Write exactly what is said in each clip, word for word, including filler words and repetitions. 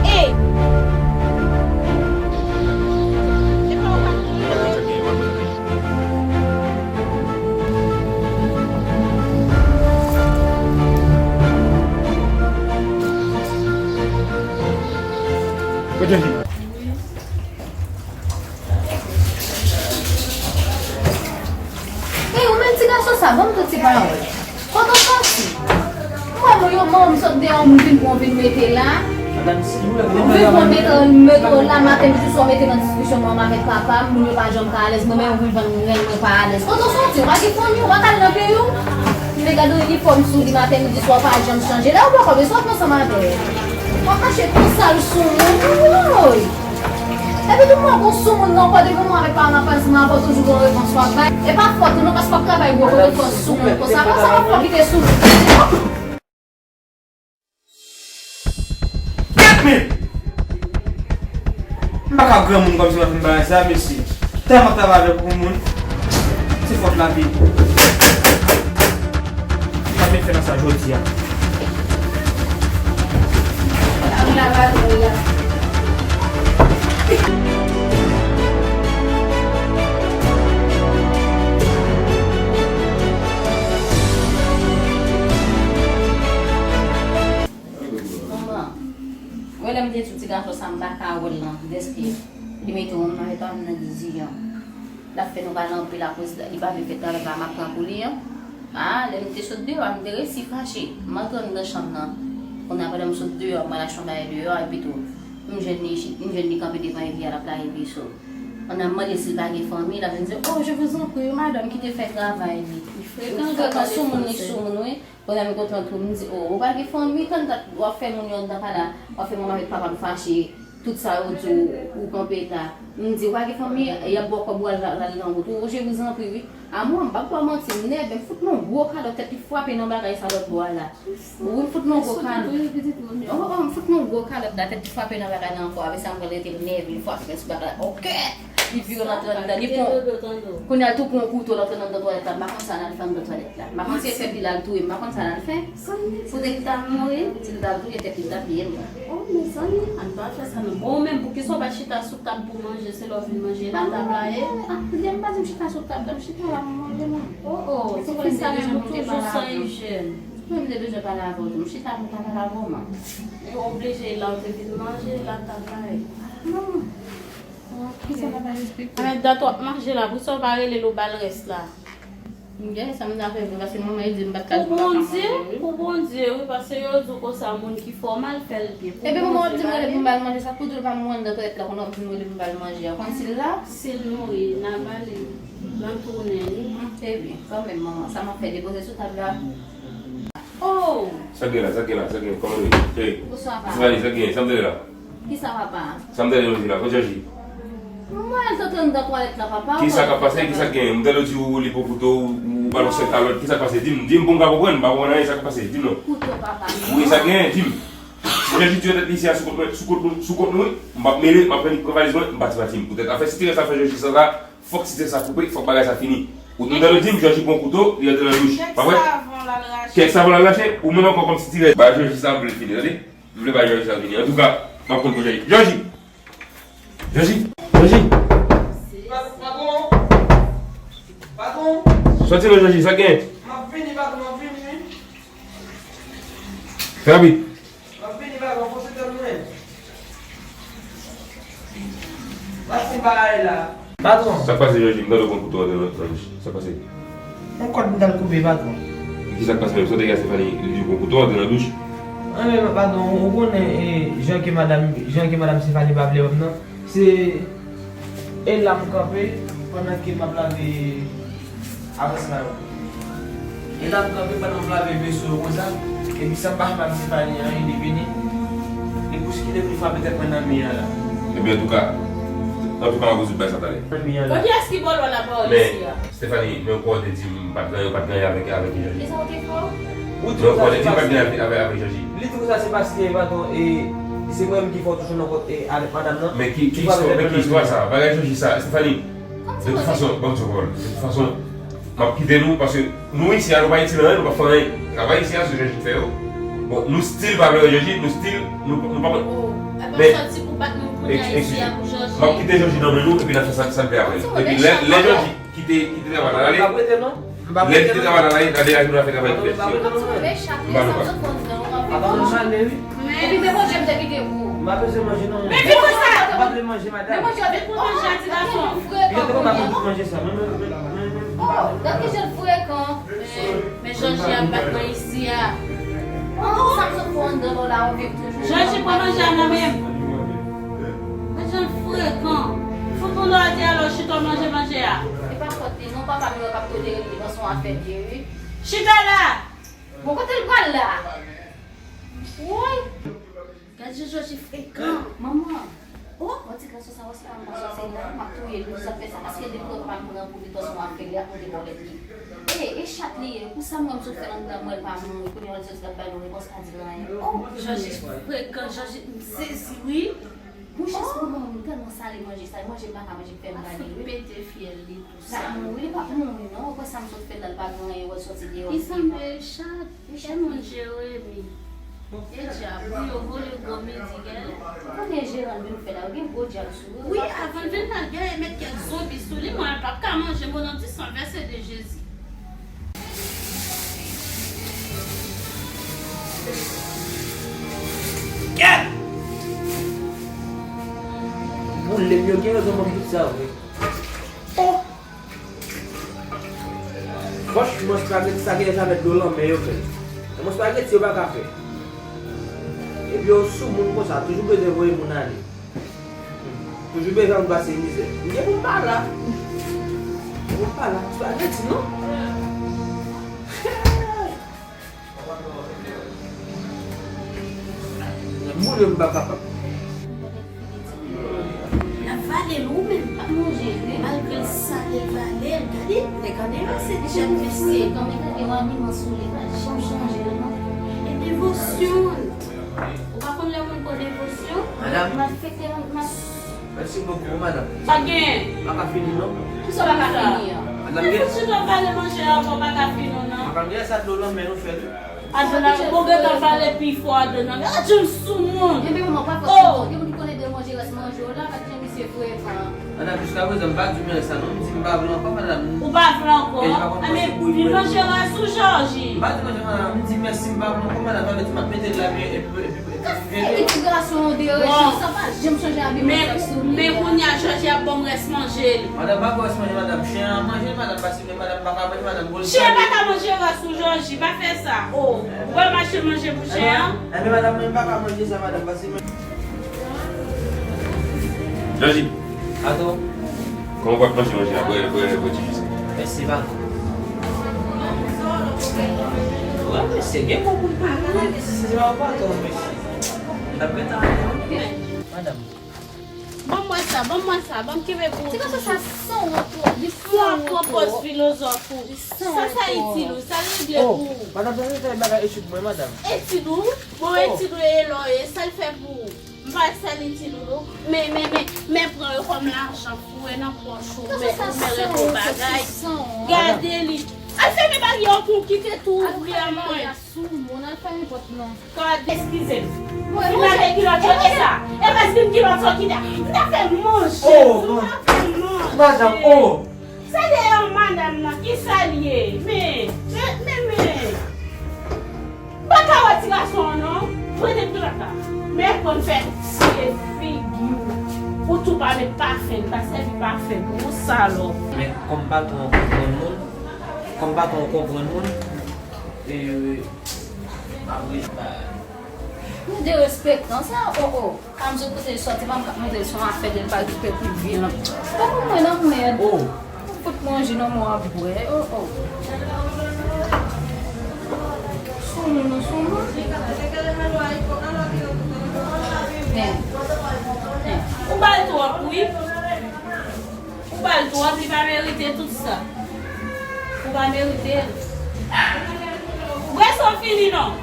Ey! Epa w pa kriye. Kote li? Ey, ou menm ti gason sa, ban m de ti pawòl. Kote w soti? M wè moun yo, mwen, m sot deyò, moun vin pran w vin mete la. Ou vin pran w mete, mete w la, maten, midi, swa, w mete nan diskisyon mwen avèk papa m, moun yo pa janm ka alèz, mwen menm, ou vin vann mwen, mwen pa alèz. Kote w soti? Ou pa gen fanmi, ou pa ka al nan peyi w? M te gade yon inifòm sou li maten, midi, swa, w pa janm chanje. Lè ou bò kòb, e sa w ap ansanm avè l. W ap mache tou sal sou moun, woy! Epi tou mwen gon sou moun nan, kòde moun avèk pa nan pans nan, fò toujou gon repons w ap bay. E pa fòt ou non, paske w ap travay gwo kote fò sou moun konsa. Konsa w ap fò kite sou moun. Gad men! M pa ka granmoun kòmsi m ap fin bagay sa, mesye. Tèlman travay avèk yon moun, se fòt lavi. M ap met fen nan sa jodi a. Manman, wè lè m te di w ti gason sa m pa ka wè l lan, dèske li mete yon nonm avèk pa m nan diziyon. L ap fè nou pale anpil akoz li pa vle fè travay pa m ap pran pou li an. A, lè m te sot deyò a, m te resi fache. M antre anndan chanm nan. Kounye a pandan m sot deyò, m al achte yon bagay deyò a, epi tou, m jwenn li, m jwenn li kanpe devan evi a, l ap lave veso. Pandan m mande si l pa gen fanmi, l ap vin di, "Oh, je vous en prie, madame, kite fè travay li." Li frekan, frekan, sou moun, li sou moun, wi. Pandan m kontan tou, m di, "Oh, ou pa gen fanmi, tann dat w ap fè moun yo anndan pa la, w ap fè manman avèk papa m fache, tout sa yo di w, ou kanpe la." M di, "Ou pa gen fanmi, y ap ba w kòb ou al, al nan wout ou, je vous en prie, wi." A mwen, m p ap ba w manti, m nève, m fout nou gwo kalòt, tèt li frape nan bagay sa lòt bò a la. Wi, m fout nou gwo kalòt. Oh, oh, m fout nou gwo kalòt la, tèt li frape nan bagay la ankò, apre sa m pral rete m nève, li frape sou bagay la. Ok! Li vire l antre anndan, li pran. Kounye a l tou pran yon kouto, l antre anndan twalèt la. M pa konn sa l al fè anndan twalèt la. M pa konn si e fè pi l al touye m, m pa konn sa l al fè. Poutèt li ta mouri, si l ta touye tèt li, l ta touye m. Oh, mezanmi, ann pa fè sa non. Bon, ou menm, poukisa w pa chita sou tab pou manje, se lè w vin manje la tab la ye? Ah, m pa di m chita sou tab la, m chita la pou manje, mwen. Oh, oh, se konsa menm ou toujou san ijyèn. Mwen, m te bezwen pale avè w tou. M chita pou m ta pale avè w, man. Ou oblije la, ou te vin manje la tab la ye. Non. Kisa papa respekte? Mèt dat w ap manje la, poukisa w pa rele l ou ba l rès la? M gen sa m ta fè vre, paske manman e di m pa t ka di pou papa manje, wi. Pou Bondye, wi, paske yo di w konsa, moun ki fè w mal, fè l byen. Epi manman w ap di m rele pou m ba l manje, sa pou di l pa mouri anndan twalèt la, kounye a w ap di m rele pou m ba l manje a, kòmsi l la? Si l mouri, n a ba li, l an tounen, wi. Ebyen, kanmenm, manman, sa m ap fè, depoze sou tab la. Oh! Sa k gen la, sa k gen la, sa k gen, kòman nou ye? Cheri. Bonswa, pa. Sa k gen, sa k gen, sa m tande la? Kisa, papa? Sa m tande nou di la, kot Jòji? Mwen, l t antre anndan twalèt la, papa. Kisa k ap pase? Kisa k gen? M tande w di w li pran kouto, ou, ou ba l yon sèl kalòt. Kisa k pase? Di m, di m pou m ka konprann, m pa konprann anyen, sa k pase? Di m non. Kouto, papa. Wi, sa k gen? Di m. Si Jòji touye tèt li isi a sou kont mwen, sou kont nou, sou kont nou, wi. M p ap mele, m ap pran li pran valiz mwen, m pati pati m. Poutèt afè sitirè sa fè Jòji sa, sa, fòk sitirè sa koupe, fòk bagay sa fini. Ou tande w di m, Jòji pran kouto, li antre nan douch. Pa vre? Kèk savon l al rache. Kèk savon l al rache, ou menm ankò kòm sitirè. Ba Jòji sa, m vle fini, tande? M vle bay Jòji sa vini. Antouka, m ap konn pou Jòji. Jòji! Jòji! Jòji! Patwon! Patwon! Sòti non, Jòji, sa k gen? M ap vini, patwon, m ap vini, wi. Fè rapid. M ap vini, patwon, konsantre w mwen. Pase bagay la. Patwon. Sa k pase, Jòji? M tande w pran kouto antre nan, nan douch. Sa k pase? Yon kòd m t al koupe, patwon. E kisa k pase menm? Sa w te gen a Stefani, li di w pran kouto antre nan douch? Anben, patwon, ou konnen, e, jan ke madanm, jan ke madanm Stefani pa vle wè m nan, se e la m kanpe pandan ke m ap lave avans la yo. E la m kanpe pandan m ap lave veso yo konsa, epi san pa fè madanm Stefani anyen, li vini, li bouskile m, li frape tèt mwen nan mi an la. Ebyen, antouka, antouka, m ap rezoud bagay sa talè. Nan mi an la. Bon, kiyès ki ba w lapawòl isi a? Stefani, men ou kwè w te di m pa t gen anyen, ou pa t gen anyen avèk, avèk Jòji. Kisa w te fè w? Men ou kwè w te di m pa t gen anyen avèk, avèk Jòji. Li di konsa se paske, patwon, e, se mwen menm ki fè w touche nan kont, e, avèk madanm nan. Men ki, ki istwa, men ki istwa sa? Bagay Jòji sa, Stefani. De tout fason, ban m ti pawòl. De tout fason, m ap kite nou, paske nou isi a, nou pa itil anyen, nou pa fè anyen. Travay isi a, se Jòji k fè yo. Nou still pa vle wè Jòji, nou still, nou, nou pa konn. Oh, e pa men, sòti pou bat moun kounye a isi a pou Jòji. M ap kite Jòji nan men nou, epi n a fè sa, sa n vle avè l. Epi lè, lè Jòji kite, kite travay la ale, lè l kite travay la ale, n a degaje nou, n a fè travay nou fè. M pa vle pa. Epi men manje m te kite pou ou. M pa bezwen manje non. Men vin konsa. M pa vle manje, madanm. Men manje, vin pou manje a ti gason. Yo te konn ap manje sa. Men, men, men, men, men. Oh, gad ki jan l frekan. Men, men Jòji ap bat mwen isi a. Oh, sa m sot pran anndan lò la, ou viv toujou. Jòji pran manje a nan men m. Men jan l frekan. Fout moun lò a di alò chita w manje manje a. E pa fòt li non, papa m yo k ap tolere li, li panse yon afè l ye, wi. Chita la! Bon, kote l pral la? Woy! Gad jan Jòji frekan. Manman. Oh, bon ti gason sa, wè se pa m k ap sòti la, m ap touye l pou sa fè sa, paske depi lè papa m pran pou li, tò sou afè li, ap pote bòlèt li. E, e chat li ye, pou sa m wè m sot fè l anndan, m wè l pa mouri, kounye a l sòti l ap bay nou repons, pa di l anyen. Oh, Jòji frekan, Jòji, m sezi, wi. Monchè, oh, manman, m tèlman sale manje sa, manje m pa ka manje, k fè m rale, wi. Pete fyèl li. Sa mouri, li p ap mouri non. Ou kwè sa m sot fè l la, l pa gen anyen, wè l sòti deyò. Li sanble chat. Li sanble chat. Timoun Jeremi. E dyab, pou yo vole gwo midi, gade. Ou konnen jeran vin fè la, yo gen gwo dyab sou yo. Wi, avan l vin la, gen met kèk zonbi sou li, mwen, l p ap ka manje, m o non di san vèse de Jezi. Kèt! Boule m, yo gen rezon pou tout sa, vre. Oh! Franchman, espageti sa gen jamè dlo lanmè yo fè. Yon espageti yo pa ka fè. Epi yo sou moun konsa, toujou bezwen voye moun ale. Toujou bezwen moun pase mizè. M gen pou m pa la. M gen pou m pa la. Espageti, non? Boule m pa kapab. L ap vale l, ou menm p ap manje l, malgre l sale l vale l. Gade, nèg an deyo se deja mesye. Gade yon abiman sou li, pa janm chanje l non. E devosyon. Ou pa konn lè moun pran devosyon? Madanm. Malfektè, mal- Mèsi bokou, madanm. Pa genyen. Pa ka fini, non. Kisa w pa ka fini an? Madanm, gen. Fouti nou pale manje avan, pa ka fini, non. Madanm, gen sa dlo lanmè nou fè, wi. Adona, bon gentan pale pi fò, Adona. Gad jan l sou moun. Ebyen, manman, pa fè sa. Gen moun ki konn ede manje rès manje w la, gad jan misye frekan. Madanm, jiskaprezan, m pa di w men sa, non. M di m pa vle ankò, madanm. Ou pa vle ankò? Ebyen, vin manje rès ou, Jòji. M pa di manje, madanm, m di mèsi, m pa vle ankò, madanm, sa vle di m ap mete l la, men epi, epi, epi, epi, epi, ti gason de rechans, sa pa janm chanje abiman sa sou li. Men kounye a, Jòji ap ban m rès manje l. Madanm, pa ban rès manje, madanm. Chen an manje l, madanm, pase men madanm pa ka manje, madanm, bon. Chen pa ka manje rès ou, Jòji, pa fè sa. O, ou pral mache manje pou chen an? Enben, madanm, mwen pa ka manje sa, madanm, pase men. Jòji. Ato. Kòman w ap manje manje a? Bwè, bwè, bwè ti ji sa. Mèsi, pa. Wè, mesye, gen bon moun pou l pale. Se pa w patwon, mesye. N ap gentan ale, wi. Madanm. Ban m wè sa, ban m wè sa, ban m kenbe pou ou toujou. Ti gason sa sanwont twòp, li sanwont twòp. Pran pòz filozòf ou. Sa, sa itil ou, sa l regle pou ou? Madanm, sa se fè bagay etid mwen, madanm. Etid ou? Bon, etid ou e lò e, sa l fè pou ou? M pa sèl itil ou non. Men, men, men, men pran yo kòm lajan foure nan pòch ou, men ou mèt regle bagay. Gade li. Al fèmen baryè w pou w kite tou ouvri a mwen. Sou moun, al fèmen pòt lan. Gade, eskize m. Fin lave kilòt yo, e sa? E pa di m kilòt sa w kite a? M ta fè manje. M ta fè manje. Madanm, o! Se dèyè madanm nan, kisa l ye? Men, men, men, men. M pa ka wè ti gason an non. Rete tout ata. Men konn fè tiye figi w. Ou tou pa met pafen, li pa sèvi pafen pou ou, salòp. Men kòm patwon an konprann moun, kòm patwon an konprann moun, e, apre sa. Nou derespektan sa, o, o. Kamzo kote l sòti, pa m ka montre l se yon afè de l pa okipe pou vye lan. Pa pou mwen nan mèd. O. Fout manje nan mwen ap bwè, o, o. Sou moun, nou sou moun. Men, men. Ou ba l twòp, wi. Ou ba l twòp, li pa merite tout sa. Ou pa merite l. Bwè sa w fini non.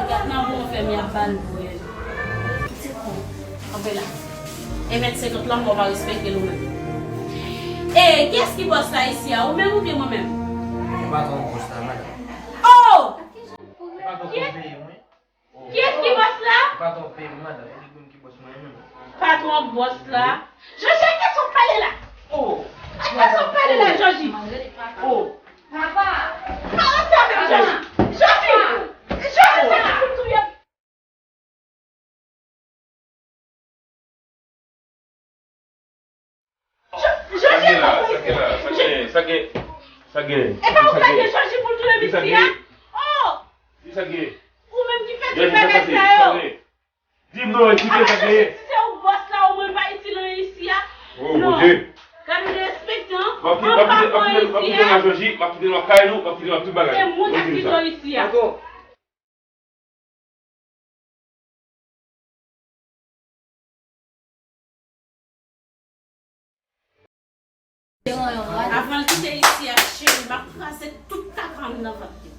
Gad nan bon fè m y ap ba l bwè. Kanpe la. E mèt senkant lan, mwen pa respekte l ou menm. E kiyès ki bòs la isi a, ou menm oubyen mwen menm? Ou pa twò bòs la, madanm. Patwon peye m, madanm, e li menm ki bòs mwen menm. Patwon bòs la. Jòji, kiyès w ap pale la? Oh, kiyès w ap pale la, Jòji? Oh, papa. Pale sa menm, Jòji. Jòji, Jòji, sa ki pou touye. Sa gen la, sa gen la, sa gen, sa gen, sa gen. E pa ou ka gen Jòji pou l touye Mixi a? Oh! Ki sa gen? Ou menm ki fè tout bagay sa yo. Di m non, eksplike sa gen. Si se ou bòs la, ou mwen pa itil anyen isi a. Oh, Bondye. Gade derespektan. M ap kite, m ap kite, m ap kite, m ap kite nou nan Jòji, m ap kite nou nan kay nou, m ap kite nou nan tout bagay. E moun ak ki jan isi a. Avan l kite isi a, cheri, m ap kraze tout kaka m nan vant li.